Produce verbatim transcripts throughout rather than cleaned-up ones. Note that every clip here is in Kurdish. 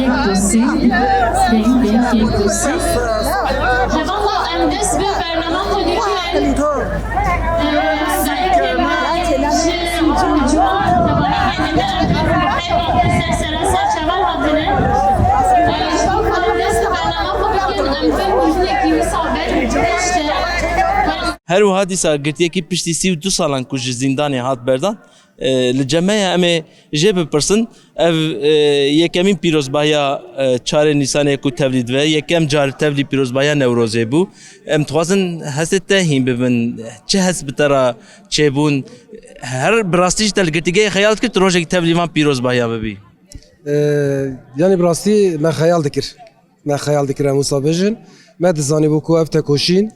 Yek, du, sê. Deng, deng, yek, du, sê. Hevala em dest bi bernama xwe dikin. Em, dayikê me, ji, ji, ji, ser, sera ser çavan hatine. Em, dest bi bernama xwe bikin, em vê mûjnekî wisa ber, işte. Her wiha dîsa girtiyekî piştî sî û du salan ku ji zîndanê hat berdan, e, li cem me ye, em ê jê bipirsin. Ev, e, yekemîn pîrozbahiya, e, çarê Nîsanê ku tevlî dibe. Yekem car tevlî pîrozbahiya Newrozê bû. Em dixwazin hestê te hîn bibin. Çi hest bi te re çêbûn? Her bi rastî jî te li girtîgehê xeyal dikir, tu rojek tevlî van pîrozbahiya bibî? E, yanî bi rastî me xeyal dikir. Me xeyal dikir em wisa bêjin. Me dizanîbû ku ev tekoşîn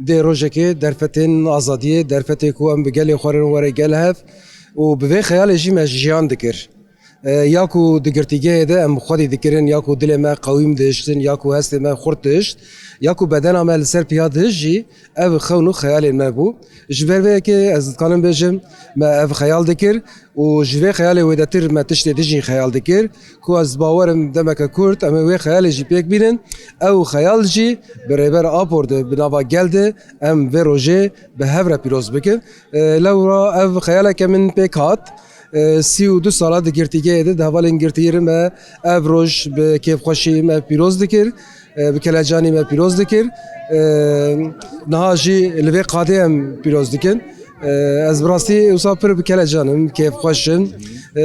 dê rojekê derfetên azadiyê, derfetê ku em bi gelê xwe re were gel hev û bi vê xeyalê jî me jiyan dikir. E, ya ku di girtîgehê de em xwedî dikirin, ya ku dilê me qewîm dihiştin, ya ku hestê me xurt dihişt, ya ku bedena me li ser piya dihişt jî ev xewn û xeyalên me bû. Ji ber vê yekê ez dikanim bêjim, me ev xeyal dikir û ji vê xeyalê wêdetir me tiştê din jî xeyal dikir ku ez bawer im demeke kurt em ê wê xeyalê jî pêk bînin. Ew xeyal jî bi Rêber Apo de, bi nava gel de em vê rojê bi hev re pîroz bikin. E, lewra ev xeyaleke min pêk hat. E, sî û du sala di girtîgehê de, di hevalên girtî re me ev roj bi kêfxweşî me pîroz dikir. E, bi kelecanî me pîroz dikir. E, niha jî li vê qadê em pîroz dikin. E, ez bi rastî wisa pir bi kelecan im, kêfxweş im. E,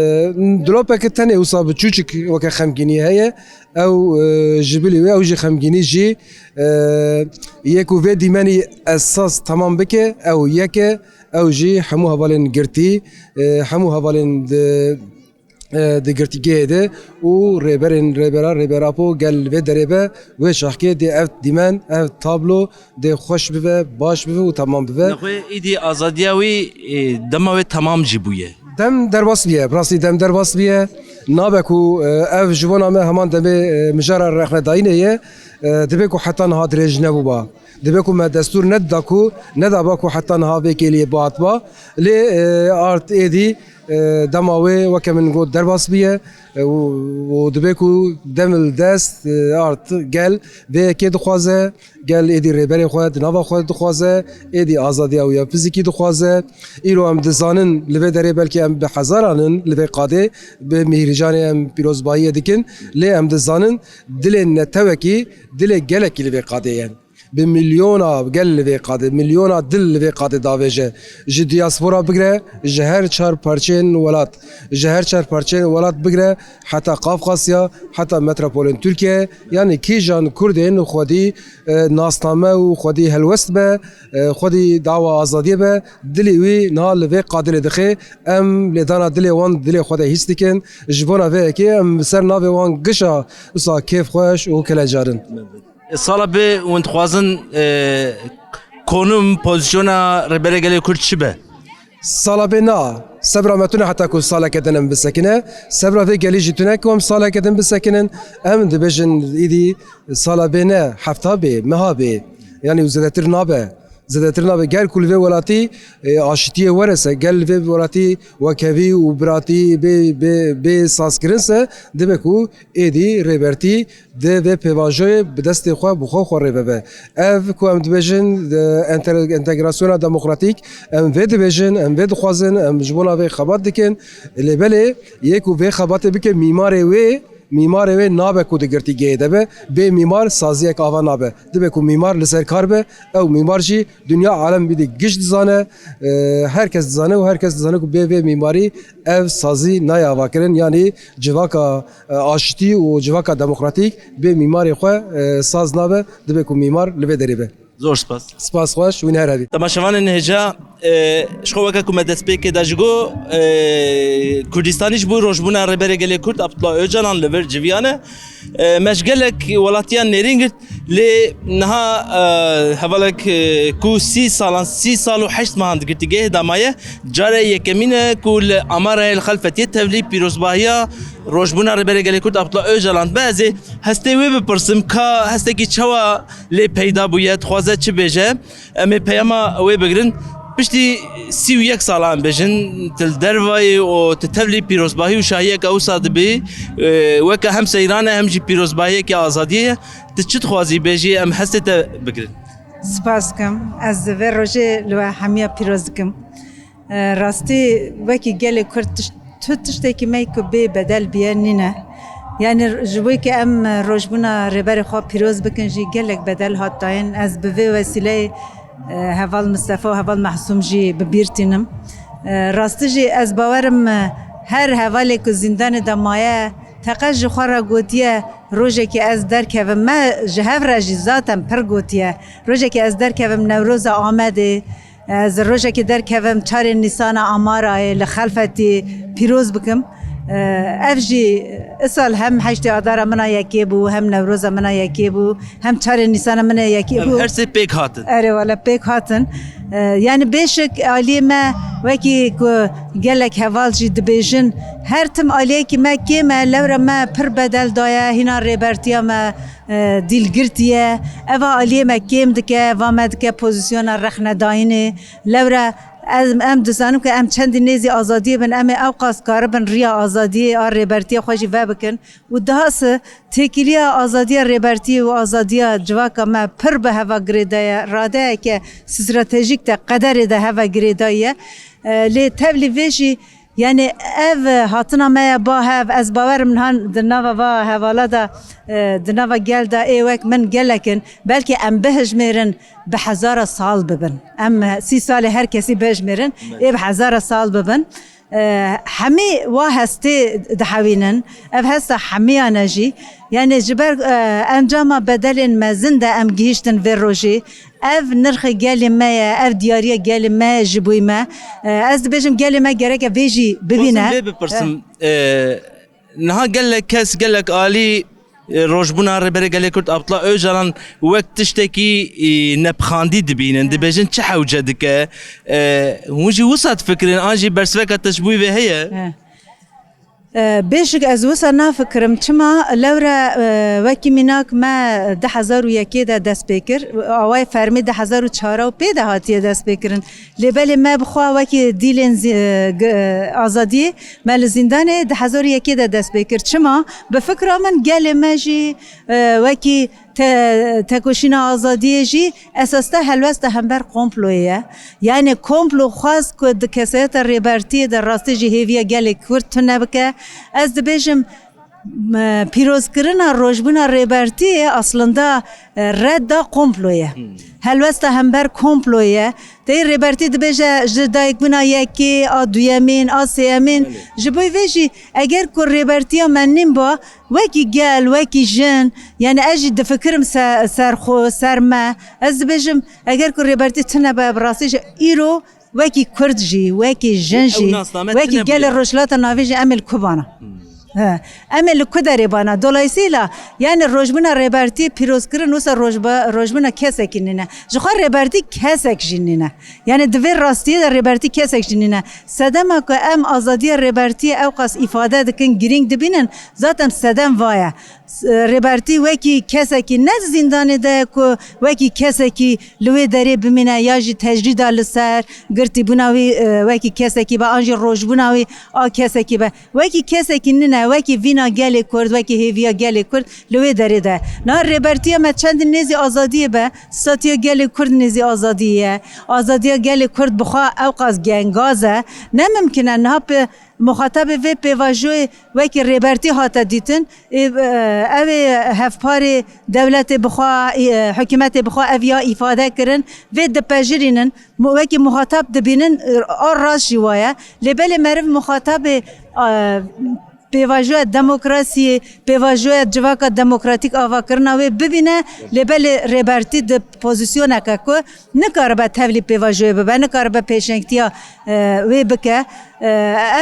dilopeke tenê wisa biçûçik weke xemgînî heye. Ew, e, ji bilî wê, ew jî xemgînî jî, e, yê ku vê dîmenî esas temam bike, ew yek e, ew jî hemû hevalên girtî, e, hemû hevalên di, e, di girtîgehê de û rêberên, rêbera, Rêber Apo gel li vê derê be, wê çaxkê dê ev dîmen, ev tablo dê xweş bibe, baş bibe û temam bibe. Nexwe îdî azadiya wî, e, dema wê temam jî bûye. Dem derbas bûye, bi rastî dem derbas bûye. Nabe ku, e, ev ji bona me heman demê, e, mijara rexnedayînê ye. E, dibe ku heta niha dirêj nebûba. Dibe ku me destûr nedida ku, nedaba ku heta niha vê kêliyê bihatba. Lê, e, ard êdî, e, dema wê weke min got derbas bûye, e, û, û dibe ku dem li dest, e, ard gel vê yekê dixwaze, gel êdî rêberê xwe di nava xwe dixwaze, êdî azadiya wî ya fizîkî dixwaze. Îro em dizanin li vê derê belkî em bi hezaran in li vê qadê, bi mîhrîcanê em pîrozbahiyê dikin, lê em dizanin dilê netewekî, dilê gelekî li vê qadê ye. Bi milyona gel li vê qadê, milyona dil li vê qadê davêje. Ji diaspora bigre, ji her çar parçeyên welat, ji her çar parçeyên welat bigre, heta Qafqasya, heta metropolên Tirkiye, yanî kîjan Kurdên xwedî, e, nasname û xwedî helwest be, e, xwedî dawa azadiyê be, dilê wî niha li vê qadilê dixe. Em lêdana dilê wan dilê xwe de hîs dikin. Ji bona vê yekê em li ser navê wan gişa wisa kêfxweş û kelecarin. Sala bê hûn dixwazin, e, konum, pozîsyona Rêberê Gelê Kurd çi be? Sala bê na. Sebra me tune heta ku saleke din em bisekine. Sebra vê gelî jî tune ku em saleke din bisekinin. Em dibêjin îdî sala bê ne, hefta bê, meha bê. Yanî û zêdetir nabe. Zêdetir nabe. Ger ku li vê welatî, e, aşitiyê were ser, ger li vê welatî wekhevî û biratî bê, bê, bê sazkirin ser, dibe ku êdî rêbertî di vê pêvajoyê bi destê xwe bi xwe xwe rê vebe. Ev ku em dibêjin, e, enter-, entegrasyona demokratîk, em vê dibêjin, em vê dixwazin, em ji bona vê xebat dikin. Lê belê yê ku vê xebatê bike mîmarê wê, mîmarê wê nabe ku di girtîgehê de be. Bê mîmar saziyek ava nabe. Dibe ku mîmar li ser kar be, ew mîmar jî dinya alem bidî giş dizane, e, her kes dizane û her kes dizane ku bê vê mîmarî ev sazî nayê avakirin, yanî civaka, e, aştî û civaka demokratîk bê mîmarê xwe, e, saz nabe, dibe ku mîmar li vê derê be. Zor spas. Spas xweş, wîn her hebî. Temaşevanên hêja, e, ji xwe weke ku me destpêkê de jî got, e, Kurdistanî ji bo rojbûna Rêberê Gelê Kurd Abdullah Ocalan li vir civiyane. E, me ji gelek welatiyan nêrîn girt, lê niha, e, hevalek, e, ku sî salan, sî sal û heşt mehan di girtîgehê de maye, carê yekemîn e ku li Amarayê li Xelfetiyê tevlî pîrozbahiya rojbûna Rêberê Gelê Kurd Abdullah Ocalan dibe. Ez ê hestê wê bipirsim, ka hestekî çawa lê peyda bûye, dixwaze çi bêje? Em ê peyama wê bigirin. Piştî sî û yek sala em bêjin, tu li derve yî û tu tevlî pîrozbahî û şahiyeke wisa dibî, e, weke hem seyran e hem jî pîrozbahiyeke azadiyê ye. Tu çi dixwazî bêjî, em hestê te bigirin? Spas dikim. Ez vê rojê li we hemiya pîroz dikim. E, rastî wekî gelê Kurd tiş-, tu tiştekî me ku bê bedel biye nîne. Yani ji bo ke em rojbûna rêberê xwe pîroz bikin jî gelek bedel hat dayîn. Ez bi vê wesîleyê, e, heval Mistefa û heval Mehsûm jî bi bîr tînim. E, rastî jî ez bawerim, e, her hevalê ku zîndanê de maye, teqez ji xwe re gotiye, rojekê ez derkevim. Me ji hev re jî zaten pir gotiye, rojekê ez derkevim Newroza Amedê, ez rojekê derkevim çarê Nîsana Amarayê li Xelfetî pîroz bikim. E, ev jî isal hem heştê Adara min a yekê bû, hem Newroza min a yekê bû, hem çarê Nîsana min a yekê bû. Her sê pêk hatin. Erê wele pêk hatin. E, yani bêşik aliyê me wekî ku gelek heval jî dibêjin, her tim aliyekî me kêm e, lewra me pir bedel daye, hîna rêbertiya me, e, dîl girtiye. Eva aliyê me kêm dike, va me dike pozîsyona rexnedayînê. Lewra em, em dizanin ku em çendî nêzî azadiyê bin, em ê ewqas karibin riya azadiyê a rêbertiyê xwe jî vebikin. Û dahası têkiliya azadiya rêbertiyê û azadiya civaka me pir bi heva girêdaye, radeyeke stratejîk de qederê de heva girêdayî ye. E, lê tevlî vê jî, yani ev hatina me ya ba hev, ez bawerim nihan di nava va hevala de, e, di nava gel de ê wek min gelek in. Belkî em bihijmêrin bi hezara sal bibin. Em sî salê her kesî bihijmêrin, ê bi hezara sal bibin. E, hemî wa hestê dihewînin. Ev hesta hemiyan e jî. Yani ji ber, e, encama bedelên mezin de em gihîştin vê rojê. Ev nirxê gelê me ye, ev diyariya gelê me ye ji bo me. E, ez dibêjim gelê me gereke vê jî bibîne. Dixwazim vê bipirsim. E, niha gelek kes, gelek alî, e, rojbûna Rêberê Gelê Kurd Abdullah Ocalan wek tiştekî, e, nepixandî dibînin. Dibêjin çi hewce dike? E, hûn jî wisa difikirin, an jî bersiveka te ji bo vê heye? He. E, bêşik ez wisa nafikirim. Çima? Lewre, e, wekî mînak me du hezar û yekê de dest pê kir. Awayê fermî du hezar û çar û pê de hatiye dest pê kirin. Lê belê me bi xwe wekî dîlên zî-, e, g-, e, azadiyê me li zîndanê du hezar û yekê de dest pê kir. Çima? Bi fikra min gelê me jî, e, wekî te-, tekoşîna azadiyê jî esas de helwesta hember komployê ye. Yani komplo xwest ku di kesayeta Rêbertiyê de rastî jî hêviya gelê Kurd tune bike. Ez dibêjim, m-, pîrozkirina rojbûna Rêbertiyê aslında, e, redda komplo ye. Helwesta hember komplo ye. Tê Rêbertî dibêje ji dayikbûna yekê, a duyemîn, a sêyemîn. Belê. Ji bo vê jî eger ku Rêbertiya me nîn ba, wekî gel, wekî jin, yani ez jî difikirim se-, ser xwe, ser me. Ez dibêjim, eger ku Rêbertî tune be, bi rastî jî îro wekî Kurd jî, wekî jin jî, wekî gelê Rojhilata Navîn jî em ê li ku bana? He. Em ê li ku derê bana? Dolayısıyla, yani rojbûna Rêbertî pîrozkirin wisa rojba-, rojbûna kesekî nîne. Ji xwe Rêbertî kesek jî nîne. Yani di vê rastiyê de Rêbertî kesek jî nîne. Sedema ku em azadiya Rêbertiyê ewqas îfade dikin, girîng dibînin, zaten sedem va ye. S-, Rêbertî wekî kesekî ne di zîndanê de ye ku wekî kesekî li wê derê bimîne ya jî tecrîda li ser, girtîbûna wî, e, wekî kesekî be, an jî rojbûna wî a kesekî be. Wekî kesekî nîne, wekî vîna gelê Kurd, wekî hêviya gelê Kurd li wê derê de. Niha Rêbertiya me çendî nêzî azadiyê be, statiya gelê Kurd nêzî azadiyê ye. Azadiya gelê Kurd bi xwe ewqas gengaz e. Ne mimkin e niha pe-, muxatabê vê pêvajoyê wekî Rêbertî hate dîtin. Ê, e, ew ê hevparê dewletê bi xwe, e, hikûmetê bi xwe ev ya îfade kirin. Vê dipejirînin. Mu-, wekî muxatab dibînin, e, a rast jî wa ye. Lê belê meriv muxatabê, e, pêvajoya demokrasiyê, pêvajoya civaka demokratîk avakirina wê bibîne, lê belê Rêbertî di pozîsyoneke ku nikaribe tevlî pêvajoyê bibe, nikaribe pêşengtiya, e, wê bike, e,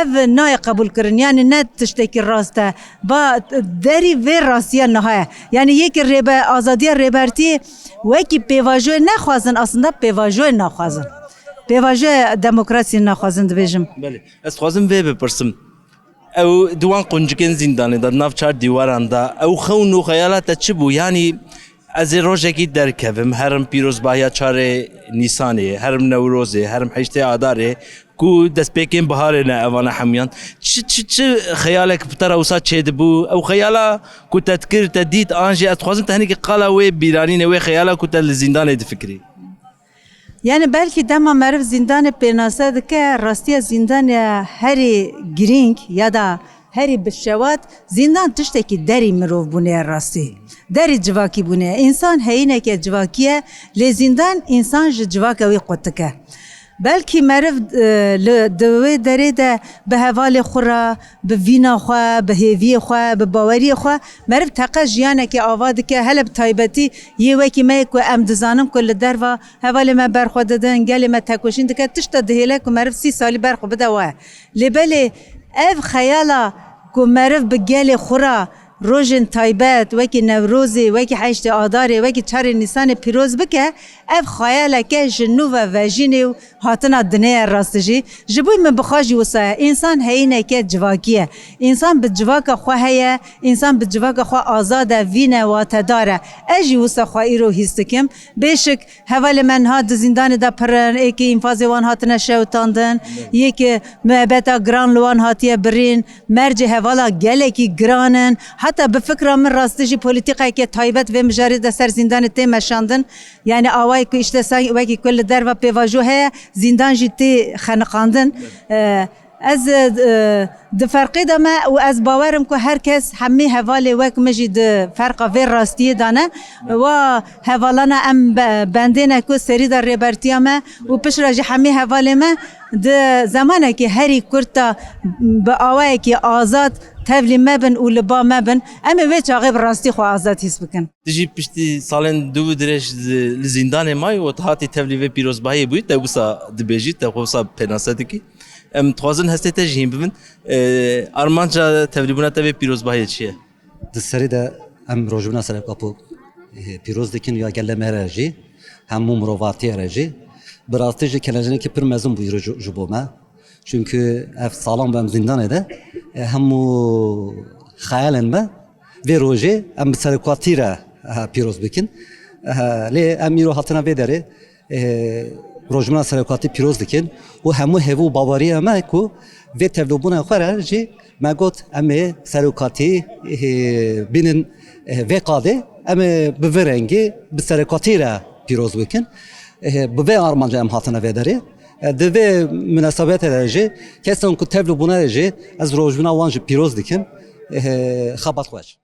ev nayê qebûlkirin. Yanî ne tiştekî rast e. Ba derî vê rastiya niha ye. Yanî yekî rêbe-, azadiya Rêbertiyê wekî pêvajoyê nexwazin, aslında pêvajoyê naxwazin. Pêvajoya demokrasiyê naxwazin dibêjim. Belê. Ez dixwazim vê bipirsim. Ew di wan quncikên zîndanê de, di nav çar dîwaran de, ew xewn û xeyala te çi bû? Yanî Ez ê rojekî derkevim, herim pîrozbahiya çarê Nîsanê, herim Newrozê, herim heştê Adarê, ku destpêkên biharê ne evana hemiyan. Çi, çi, çi xeyalek bi te re wisa çêdibû? Ew xeyala ku te dikir, te dît, an jî ez dixwazim te hinekî qala wê bîranînê, wê xeyala ku te li zîndanê difikirî. Yani belkî dema meriv zîndanê pênase dike, rastiya zîndanê herî girîng ya da herî bi şewat, zîndan tiştekî derî mirov bûne ye rastî. Derî civakî bûne ye. Însan heyîneke civakî ye, lê zîndan însan ji civaka wî qut dike. Belkî meriv, e, li, di wê derê de bi hevalê xwe re, bi vîna xwe, bi hêviyê xwe, bi baweriyê xwe, meriv teqe jiyanekê ava dike, hele bi taybetî yê wekî me yê ku em dizanin ku li derva hevalê me berxwe didin, gelê me tekoşîn dike, tişta dihêle ku meriv sî salî berxwe bide wa ye. Lê belê ev xeyala ku meriv bi gelê xwe re rojên taybet, wekî Newrozê, wekî heştê Adarê, wekî çarê Nîsanê pîroz bike, ev xayaleke ji nû ve vejînê û hatina dinê ye rastî jî. Ji bo min bi xwe jî wisa ye. Însan heyîneke civakî ye. Însan bi civaka xwe heye, însan bi civaka xwe azad e, vîn e, watedar e. Ez jî wisa xwe îro hîs dikim. Bêşik, hevalê me niha di zîndanê de pir in, ê ki înfazê wan hatine şewitandin, yê ki muebeta giran li wan hatiye birîn, mercê hevala gelekî giran in. Heta bi fikra min rastî jî polîtîkayeke taybet vê mijarê de ser zîndanê tê meşandin. Yani awayê ku îşte sang-, wekî ku li derva pêvajo heye, zîndan jî tê xeniqandin. E, Ez, e, di ferqê de me û ez bawer im ku her kes, hemî hevalê wek min jî di ferqa vê rastiyê de ne. Wa hevalana em be-, bendê ne ku serî de rêbertiya me û piştre jî hemî hevalê me di zemanekî herî kurt de bi awayekî azad tevlî me bin û li ba me bin. Em ê wê çaxê bi rastî xwe azad hîs bikin. Tu jî piştî salên dû û dirêj li, li zîndanê mayî û tu hatî tevlî vê pîrozbahiyê bûyî, te wisa dibêjî, te xwe wisa pênase dikî. Em dixwazin hestê te jî hîn bibin. Ee, armanca tevlîbûna te vê pîrozbahiyê çi ye? Di serî de em rojbûna Serok Apo, e, pîroz dikin ya gelê me re jî, hemû mirovatiye re jî. Bi rastî jî kelejenekî pir mezin bû îro ji, ji bo me. Çünkü ev salan be em zîndanê de, e, hemû xeyalên me vê rojê em bi serokatî re, e, pîroz bikin. E, lê em îro hatina vê derê, e, rojbûna serokatî pîroz dikin û hemû hêvî û baweriya me ku vê tevlîbûna xwe re jî me got em ê serokatî, e, bînin, e, vê qadê, em ê bi vê rengî bi serokatî re pîroz bikin. E, bi vê armanca em hatine vê derê. E, di vê munasebetê de jî kesan ku tevlî bûne jî ez rojbûna wan jî pîroz dikim. E, xebat xweş.